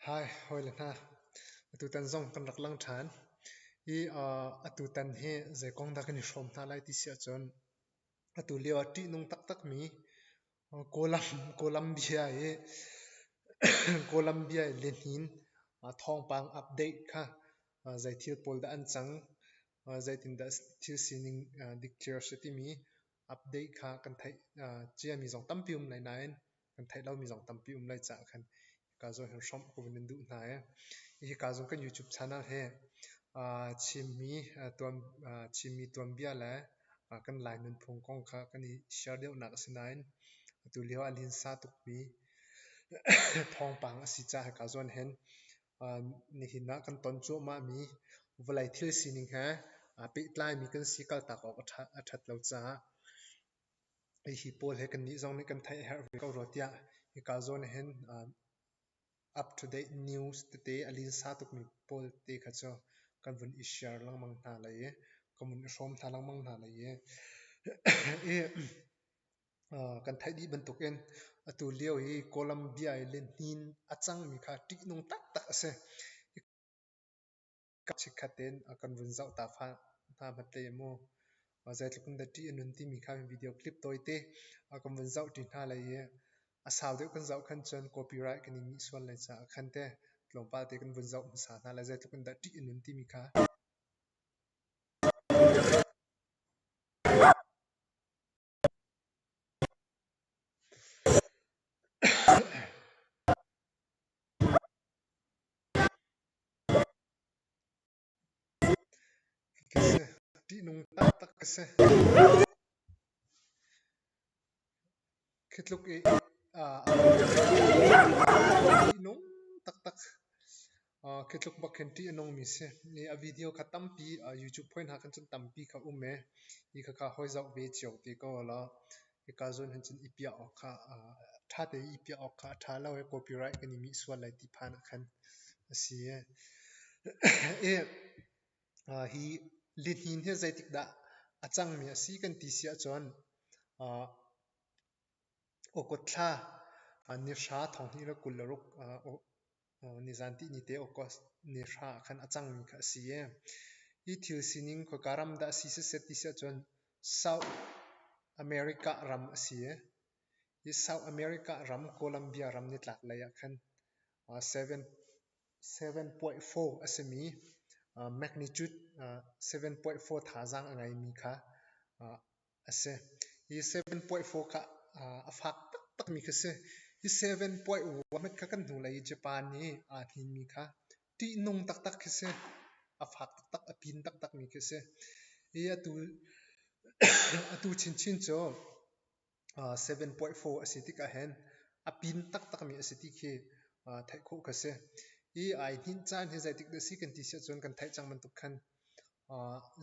Hi, hawile hna. Atutan zong kan rak lang ṭhan. I atutan hi zei kong dah kan i hrawm hna lai ti si ahcun atu lio ah ṭihnung taktakmi Columbia i Columbia i lihnin thawngpang update kha zei thil pawl dah an cang, zeitindah thil sining dikthliar si timi update kha kan theih ciami zong tampi um lai nain kan theih lomi zong tampi um lai caah khan hika zawn hin hrawmh ka vun in duh hna i hika zong kan YouTube channel hi Chinmi tuan Chinmi tuanbia le kan Lai nunphung kong kha kan i share deuhnak a si nain atu lio ah linsa tukmi thawngpang a si caah hika zawn hin nihin ah kan ton cuahmahmi vawlei thil sining he aa pehtlaimi kan si kaltak awk a ṭhat lo caah hi pawl he kannih zong nih kan theih a herh ve ko rua tiah hika zawn ah hin up to date news tete a linsa tukmi pawl te kha cu kan vun i share lengmang hna lai i kan vun i hrawm hna lengmang hna lai i kan theih dih bantukin atu lio hi Columbia i lihnin a cangmi kha ṭihnung taktak a si. Chikkhat tein kan vun zoh ta hna hmat le mu. Zeitluk in dah ṭih a nun timi kha video clip tawite kan vun zoh ṭi hna lai i a sau deuh kan zoh khan cun copyright kan i ngih sual lai caah khan te tlawmpal te kan vun zoh hmasa hna lai zeitluk in dah ṭih a nun timi kha. Ka si. Ṭihnung taktak ka si. Khi tluk i ṭihnung taktak. Khi tluk bak khin ṭih a nungmi si. A video kha tampi YouTube phuai hna khan cun tampi kha um ee. Hi khakha hawi zoh ve cio te ko law hika zawn hin cun i piah awk kha ṭha tein i piah awk kha a ṭha lo i copyright kan i mih sual lai ti phan ah khan a si. Hi lihnin hi zeitik dah a cangmi a si kan ti si ahcun August thla ni hra thong hnih le 26 nizan tihni te August ni hra ah khan a cangmi kha a si i hi thil sining khoika ram dah a si siseh ti si ahcun South America ram a si i hi South America ram Colombia ram nitlak lei ah khan 7.4 a simi magnitude 7.4 thazaang a ngeimi kha a si. Hi 7.4 kha a fak taktakmi khi si. Hi 7.1 kha kan hnulei i Japan i aa hninmi kha ṭihnung taktak khi si. A fak taktak, a pin taktakmi khi si. Hi atu atu chinchin cu 7.4 a si tikah hin a pin taktakmi a si ti khi theih khawh khi si. Hi ai hninh caan hi zeitik dah si kan ti si ahcun kan theih cang bantuk khan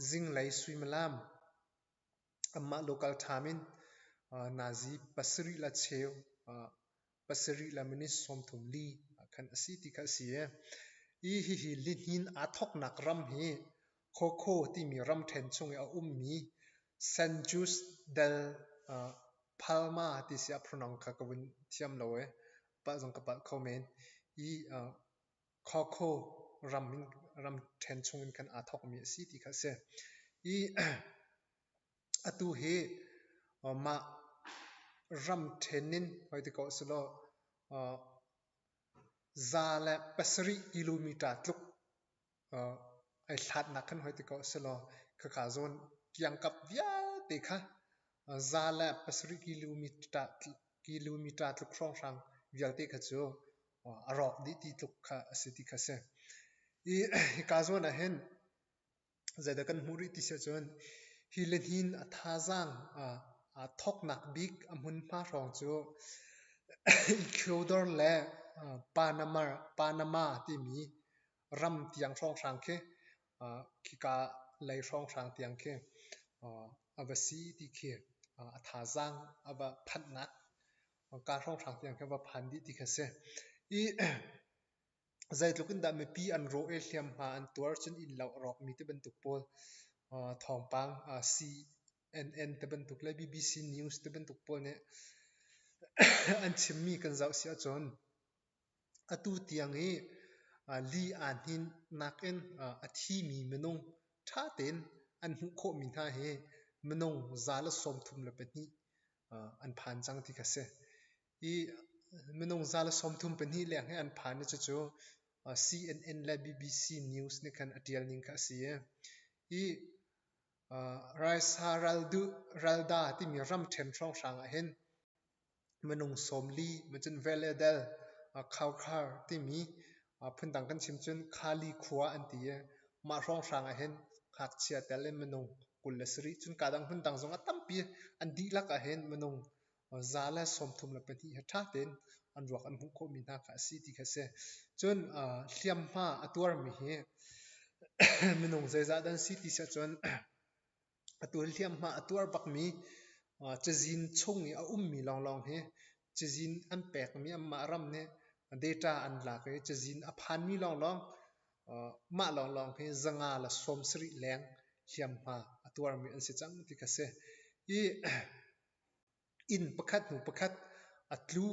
zinglei suimilam Anmah local ṭham in nazi pasarih le cheu pasarih le minute sawmthum li khan a si ti kha a si i hi hihi lihnin aa thawknak ram hi Coco timi ramṭhen chung i a ummi San Jose del Palma ti si a pronoun kha ka vun thiam lo i palh zong ka palh kho men. Hi Coco ram in ramṭhen chung in khan aa thawkmi a si ti kha a si. Hi atu hi mah ramṭhen in hoi ti ko selaw 107 kilometer tluk ai hlatnak khan hoi ti ko selaw khakha zawn kiangkap vialte kha 107 kilometer tluk hrawnghrang vialte kha cu a rawk dih ti tluk kha a si ti kha a si. Hi hika zawn ah hin zeidah kan hmuh rih ti si ahcun hi lihnin a thazaang aa thawknak bik a hmunhma hrawng cu Ecuador le Panama, Panama timi ram tiang hrawnghrang khi khika lei hrawnghrang tiang khi a va si ti khi a thazaang a va phanhnak ka hrawnghrang tiang khi a va phan dih ti khi a si. I zeitluk in dah mipi an rawh i hliamhma an tuar cun innlo a rawkmi ti bantuk pawl thawngpang CNN ti bantuk le BBC News ti bantuk pawl nih an chimmi kan zoh si ahcun. Atu tiang i li aa hnin nakin a thimi minung ṭha tein an hmuh khawhmi hna hi minung 134 an phan cang ti kha si. Hi minung 134 leng hi an phan i cucu CNN le BBC News nih khan a ṭial ning kha a si i, hi Raisa Ralda timi ramṭhen hrawnghrang ah hin minung 40 macun Veledel Khaukhar timi phundang kan chim cun Khali khua an ti i mah hrawnghrang ah hin ngakchia tel in minung 27, cun ka dang hmun dang zong ah tampi, an dihlak ah hin minung 132 he ṭha tein an ruak an hmuh khawhmi hna kha a si ti kha a si. Cun hliamhma a tuarmi hi minung zeizah dah an si ti si ahcun, atu hliamhma a tuar bakmi cazin chung i a ummi lawnglawng hi, cazin an pekmi, anmah ram nih data an lak i cazin a phanmi lawnglawng, mah lawnglawng hi 570 leng hliamhma a tuarmi an si cang ti kha si. Hi inn pakhat hnu pakhat a tlu,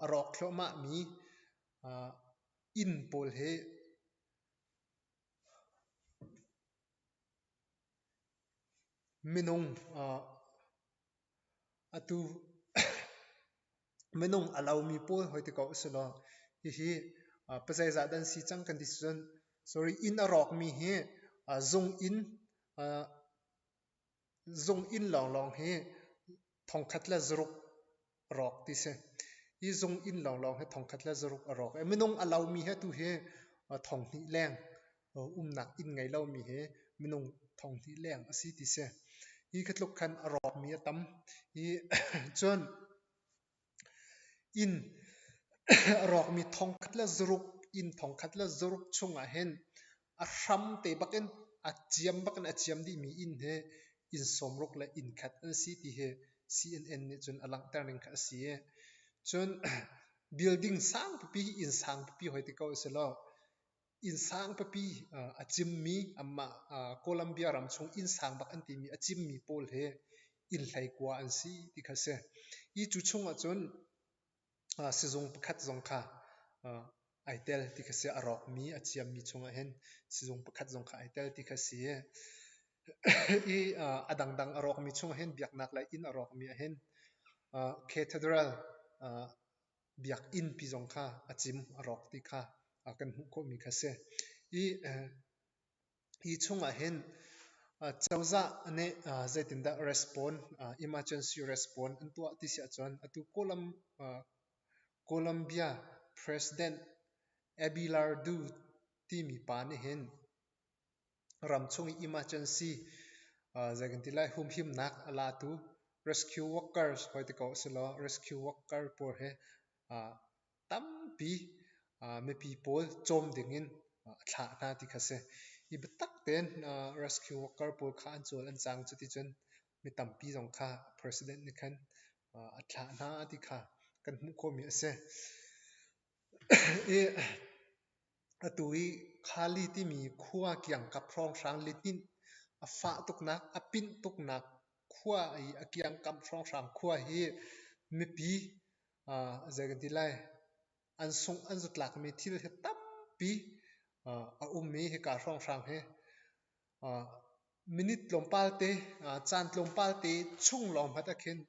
a rawk thluahmahmi inn pawl hi minung atu minung a lomi pawl hoi ti ko usulaw, hihi pazeizah dah an si cang kan ti cun, sorry, inn a rawkmi hi zung inn zung inn lawnglawng hi 1600 rawk ti si. Hi zung inn lawnglawng hi 1600 a rawk. Minung a lomi hi atu hi 2000 leng, umnak inn ngei lomi hi minung 2000 leng a si ti si. Hi kha tluk khan a rawkmi a tam. Hi cun inn a rawkmi 1600, inn 1600 chungah hin a hram te bakin a ciam bakin a ciam dihmi inn hi inn 60 le inn khat an si ti hi CNN nih cun a langhter ning kha a si i, cun building sang pipi, inn sang pipi hoi ti ko si law, inn sang pipi a cimmi, amah Colombia ram chung inn sang bak an timi a cimmi pawl hi inn 19 an si ti kha si. Hi cu chungah cun sizung pakhat zong kha ai tel ti kha si. A rawkmi, a ciammi chungah hin sizung pakhat zong kha ai tel ti kha si. I a dangdang a rawkmi chungah hin, biaknak lei inn a rawkmi ah hin cathedral biakinn pi zong kha a cim, a rawk ti kha kan hmuh khawhmi kha si. I hi chungah hin cozah nih zeitindah respond, emergency response an tuah ti si ahcun, atu Colombia President Abelardo timi pa nih hin ramchung i emergency, zei kan ti lai, humhimnak a latu rescue workers hoi ti ko silaw, rescue worker pawl he tampi mipi pawl cawm dingin a thlah hna ti kha si. Hi biatak tein rescue worker pawl kha an cawl an cang. Cuticun mi tampi zong kha president nih khan a thlah hna ti kha kan hmuh khawhmi a si. I atu i Khali timi khua kiangkap hrawnghrang lihninh a fah tuknak, a pinh tuknak khua i a kiangkap hrawnghrang khua hi mipi, zei kan ti lai, an sungh an zatlakmi thil hi tampi a um i hika hrawnghrang hi minute tlawmpal te, caan tlawmpal te chung lawng hmanh ah khin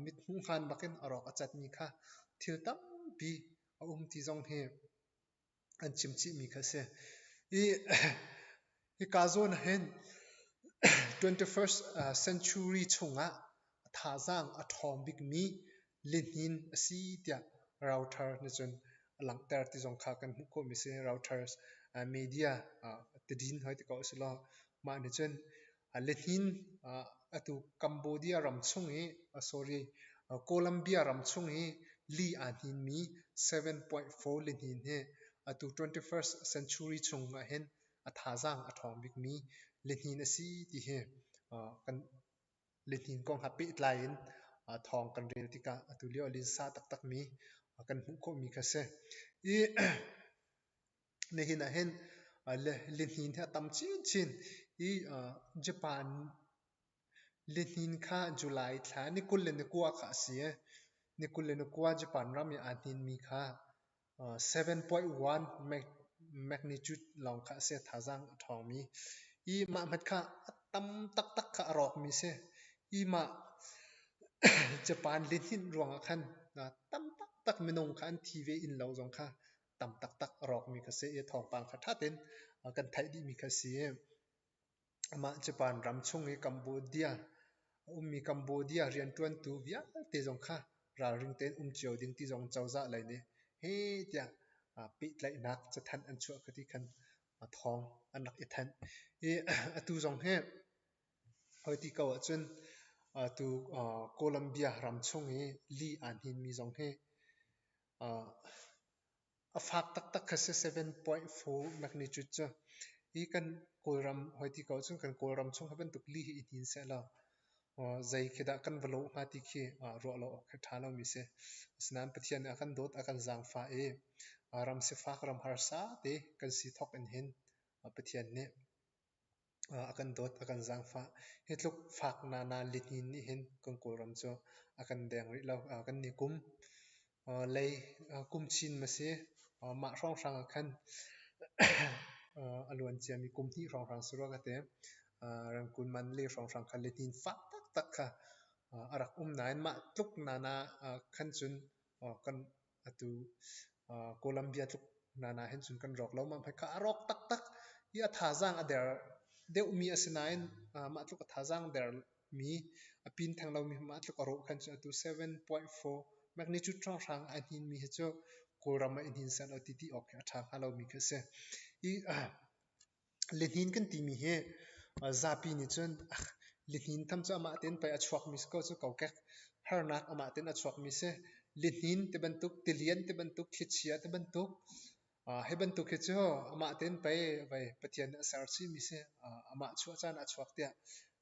mithmuh hngan bakin a rawk a catmi kha thil tampi a um ti zong hi an chim chihmi kha a si. I hika zawn ah hin 21st century chungah a thazaang a ṭhawng bikmi lihnin a si tiah Reuters nih cun a langhter ti zong kha kan hmuh khawhmi si. Reuters media tadin hoi ti ko usih law, mah nih cun lihnin atu Cambodia ram chung i, sorry, Colombia ram chung i li aa hninmi 7.4 lihnin hi atu 21st century chung ah hin a thazaang a ṭhawng bikmi lihnin a si ti hi kan lihnin kong ha pehtlai in thawng kan rel tikah atu lio a linsa taktakmi kan hmuh khawhmi kha si. I nihin ah hin lihnin hi a tam chinchin i Japan lihnin kha July thla ni 29 kha a si i, ni 29 Japan ram i aa hninmi kha. 7.1 magnitude lawng kha a si, thazaang a ṭhawngmi. I mah hmat kha a tam taktak kha a rawkmi si. I mah Japan lihninh ruangah khan tam taktak minung kha an thi ve, inn lo zong kha tam taktak a rawkmi kha si i thawngpang kha ṭha tein kan theih dihmi kha si. Amah Japan ram chung i Cambodia a ummi Cambodia rianṭuantu vialte zong kha ralring tein um cio ding ti zong cozah lei nih heh tiah pehtlaihnak cathanh an chuah kha ti khan thawng an rak i thanh. I atu zong hi hoi ti ko ahcun atu Colombia ram chung i li aa hninmi zong hi a fak taktak kha si, 7.4 magnitude cu. Hi kan Kawlram hoi ti ko ahcun kan Kawlram chung hi bantuk li hi i hnin sehlaw zei khi dah kan va lawh hnga ti khi ruah lo awk khi ṭha lomi si. Asinain Pathian nih a kan dawt, a kan zaangfah i ram sifak ram harsa te kan si thawk in hin Pathian nih a kan dawt, a kan zaangfah. Hi tluk fak nana lihnin nih hin kan Kawlram cu a kan deng rih lo. Kan ni kum lei kum chin ma si, mah hrawnghrang ah khan a luan ciami kum hnih hrawnghrang si rua ka ti. Rangkun Mandalay hrawnghrang kha lihnin fak taktak kha a rak um nain mah tluk nana khan cun kan atu Colombia tluk nana hin cun kan rawk lo. Mah hmai kha a rawk taktak i a thazaang a der deuhmi a si nain mah tluk a thazaang der mi a pin theng lomi mah tluk a rawh khan cun atu 7.4 magnitude hrawnghrang a hnin mi hi cu Kawlram ah i hnin seh law ti ti awk khi a ṭha hnga lomi khi a si. I lihnin kan timi hi zapi nih cun lihnin tham cu amah tein pei a chuakmi si ko cu, kokek harnak amah tein a chuakmi si. Lihnin ti bantuk, tilian ti bantuk, thlichia ti bantuk, hi bantuk hi cu amah tein pei vei Pathian nih a ser chihmi si, amah chuah caan a chuak tiah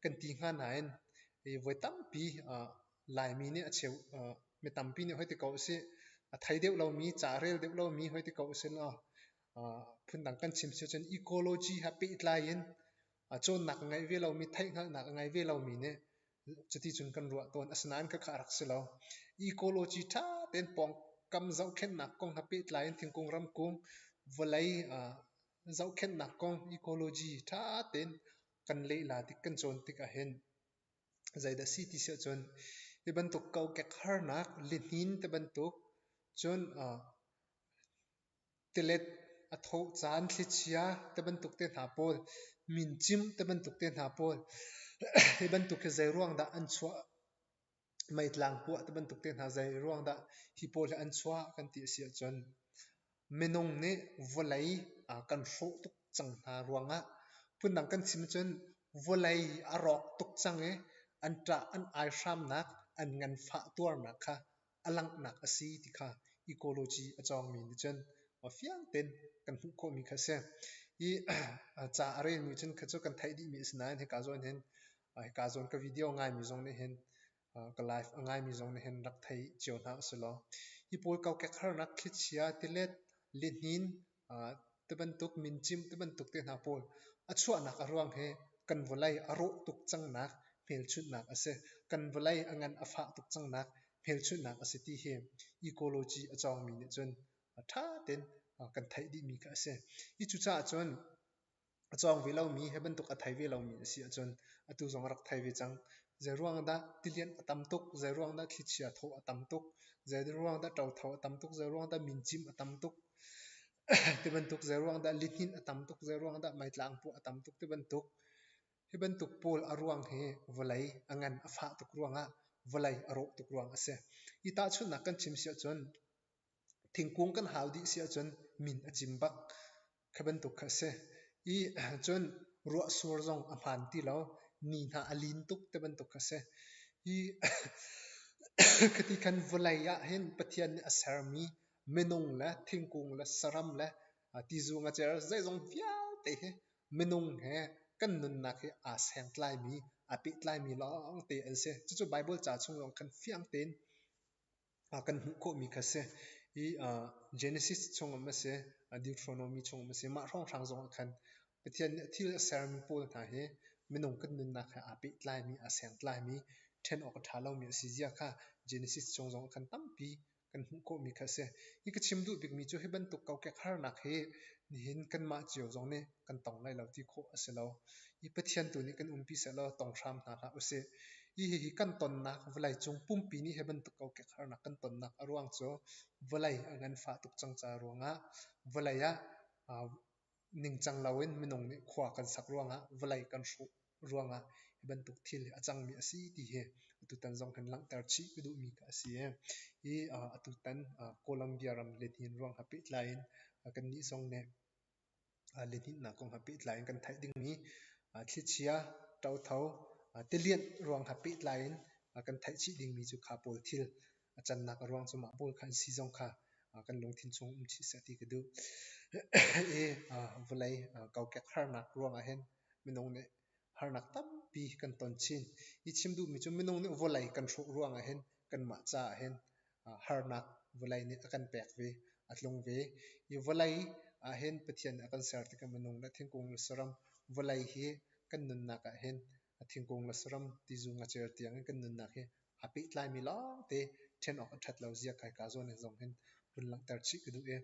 kan ti hnga nain hi voi tampi Laimi nih a cheu mi tampi nih hoi ti ko usih, a thei deuh lomi, ca a rel deuh lomi hoi ti ko usih law phundang kan chim si cun ecology he pehtlai in cawnnak a ngei ve lomi, theihhngalhnak a ngei ve lomi nih cuti cun kan ruah tawn. Asinain khakha a rak si lo. Ecology ṭha tein pawngkam zohkhenhnak kong he pehtlai in thingkung ramkung vawlei zohkhenhnak kong ecology ṭha tein kan lehla tik, kan cawn tik ahhin zeidah si ti si ahcun hi bantuk kokek harnak lihnin ti bantuk cun tilet a thawh caan thlichia ti bantuk te hna pawl, mincim ti bantuk te hna pawl hi bantuk hi zei ruang dah an chuah, meitlang puah ti bantuk te hna zei ruang dah hi pawl hi an chuah kan ti a si ahcun minung nih vawlei kan hrawh tuk cang hna ruangah, phundang kan chim cun vawlei a rawk tuk cang i an ṭah an aihramnak an nganfah tuarnak kha a langhnak a si ti kha ecology a cawngmi nih cun fiang tein kan hmuh khawhmi kha a si. Hi ca a relmi cun kha cu kan theih dihmi a si nain hika zawn hin hika zawn ka video ngaimi zong nih hin ka live a ngaimi zong nih hin rak thei cio hna usih law hi pawl kokek harnak thlichia tilet lihnin tibantuk mincim tibantuk te hna pawl a chuahnak a ruang hi kan vawlei a rawh tuk cangnak hmelchunhnak a si. Kan vawlei a ngan a fah tuk cangnak hmelchunhnak a si ti hi ecology a cawngmi nih cun ṭha tein kan theih dihmi kha a si. Hi cucaah cun a cawng ve lomi hi bantuk a thei ve lomi a si ahcun atu zong a rak thei ve cang. Zei ruang dah tilian a tam tuk, zei ruang dah thlichia thaw a tam tuk, zei ruang dah ṭotho a tam tuk, zei ruang dah mincim a tam tuk, ti bantuk, zei ruang dah lihninh a tam tuk, zei ruang dah meitlang puah a tam tuk ti bantuk. Hi bantuk pawl a ruang hi vawlei a ngan a fah tuk ruangah vawlei a rawh tuk ruang a si. Hi tahchunhnak kan chim si ahcun thingkung kan hau dih si ahcun min a cim bak. Kha bantuk kha a si. I cun ruahsur zong a hmaan ti lo. Ni hna a lin tuk ti bantuk kha a si. Hi khati khan vawlei ah hin Pathian nih a sermi minung le thingkung le saram le tizu ngacer zeizong vialte hi minung he kan nunnak hi aa sengtlaimi, aa pehtlaimi lawngte an si. Cucu Baibal ca chung zong khan fiang tein kan hmuh khawhmi kha si. Hi Genesis chungah a si, Deuteronomy chungah a si, mah hrawnghrang zong ah khan Pathian nih thil a sermi pawl hna hi minung kan nunnak he aa pehtlaimi, aa sengtlaimi, ṭhen awk a ṭha lomi a si zia kha Genesis chung zong ah khan tampi kan hmuh khawhmi kha a si. Hi ka chim duh bikmi cu hi bantuk kokek harnak hi nihin kanmah cio zong nih kan tong lai lo ti khawh a si lo. Hi Pathian tu nih kan umpi sehlaw tong hram hna hlah usih. Hi hihi kan tonnak vawleicung pumpi nih hi bantuk kokek harnak kan tonnak a ruang cu vawlei a nganfah tuk cang ca ruangah vawlei ah ningcang loin minung nih khua kan sak ruangah vawlei kan hrawh ruangah hi bantuk thil hi a cangmi a si ti hi atutan zong hin langhter chih ka duhmi kha a si. Hi atutan Colombia ram lihnin ruang he pehtlai in kannih zong nih lihninhnak kong he pehtlai in kan theih dingmi thlichia, ṭotho, tilianh ruang he pehtlai in kan theih chih dingmi cu kha pawl thil a cannak a ruang cu mah pawl kha an si zong kha kan lungthin chung um chih seh ti ka duh. I vawlei kokek harnak ruangah hin minung nih harnak tampi kan ton chin. Hi chim duhmi cu minung nih vawlei kan hrawh ruangah hin kanmah caah hin harnak vawlei nih a kan pek ve, a tlung ve. Hi vawlei ah hin Pathian nih a kan ser tikah minung le thingkung le saram vawlei hi kan nunnak ah hin thingkung le saram tizu ngacer tiang in kan nunnak hi aa pehtlaimi lawngte ṭhen awk a ṭhat lo zia kai ka zawn in zong hin vun langhter chih ka duh i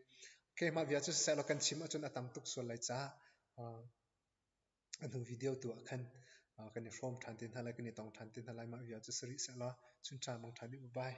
keimah bia cu siseh law kan chim ahcun a tam tuk sual lai caah a hnu video tu ah khan kan i hrawm ṭhan te hna lai, kan i tong ṭhan te hna lai. Mah bia cu si rih seh law chun ṭha mang ṭha dih. Bye.